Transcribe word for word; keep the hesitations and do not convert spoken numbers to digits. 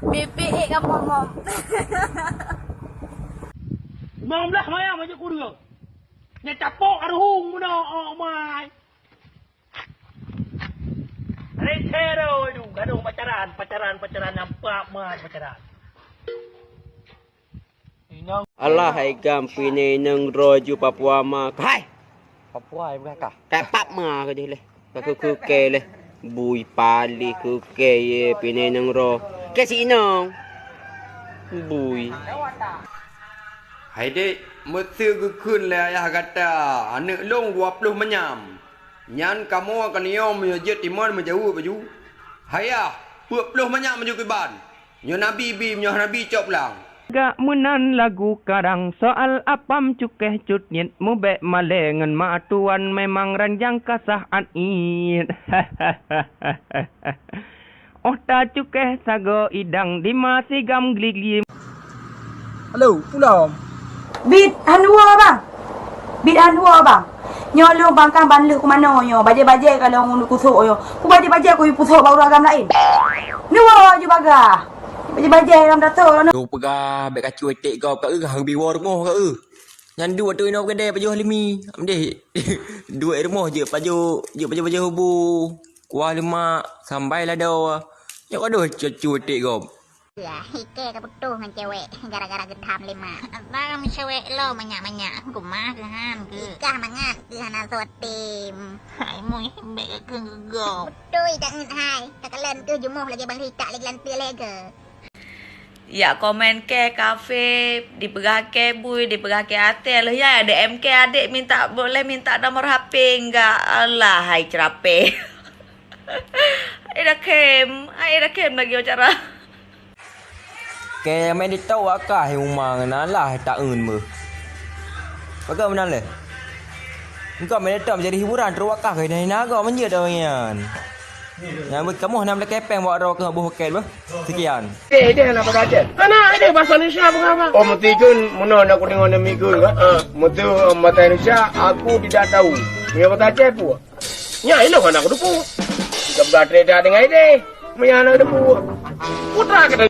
Bibik ék ka momom. Limong blaih maya maju kureueng. Nyang capok aruhung meunoe, oh mai. Ritero itu gaduh pacaran, pacaran, pacaran nampak mat pacaran. Inong. Alah hai gam pine neng roju Papua ma. Hai. Papua yang berkah. Kapap ma ke deh leh. Ka keu keu ke leh. Bui palih keu ke ye pine neng ro. Ke si inong. Bui. Hai dek, meuseu geukheun lé ayah gata, aneuk lôn dua ploh manyam. Nyan kamoe ka niyom meunyoe jeuet timon meujaweueb laju. Hai yah, peuet ploh manyam laju kiban. Nyoe nabi bi, nyoe nabi cok pulang. Gak meunan lagu kadang soal apam cukeh cut niet mubek malée ngon ma tuan memang ranjang kasah an iet. Oh ta cukeh sagoe idang dima sigam gli-gli. Halo, pulang. Bit han woe bang. Bit han woe bang. Nyoe lôn bangkang ban lheueh kumanoe nyoe. Bajée-bajée ka lôn kusok nyoe. Ku bajée-bajée ku pusok bak ureueng agam laén. Ni woe ju bagah. Bajée-bajée lam dato. Lôn peugah bèk kacu etek gob ka eu, han bi woe rumoh ka eu. Nyan duek tu inoe keudè pajoh limi. Am deh. Duek rumoh jeuet pajoh, jeuet pajoh-pajoh hubu. Kuah lemak, sambai lado. Nyoe ka deuh cu-, cu etek gob. Yah, ikei ka putôh ngon cewek gara-gara geudham lé mak. Abang cewek lo manyak-manyak, keumah keuhan keu. Ikah mangat keu hana soe tem. Hai mui, bèk keu geugop. Beutôi tak ngeut hai, takalon keu jumoh lagèe bang hitak lé geulanteu lé geu. Yak komen kèe kafe, dipeugah kèe bui, dipeugah kèe até, lheuh nyan D M kèe adék minta, boleh minta nomor H P enggak? Alah hai ceurapé. Ai dah khem, ai dah khem lagi wawancara. Kèe meunan ditôk wakah uma ngon alah taeun beuh. Pakon meunan lé? Engkau meunan ditôk menjadi hiburan trok wakah keu hina-hina agam manjeuet awaknyan. Nyang beuh kamoh nam lakèe péng bak droe keuh boh paket beuh. Sekian. Eh, ideh hana bahasa Aceh. Hana ideh bahasa Indonesia peugah apa? Oh, meuti kheun meunoe nak kudeungoe namiet kheun, ha? Meuti bahasa Indonesia, aku tidak tahu. Meunyoe bahasa Aceh peue? Nyan ilôn hana kuteupeu. Gabra treda dengan ideh. Meunyoe hana kuteupeu. Putra kata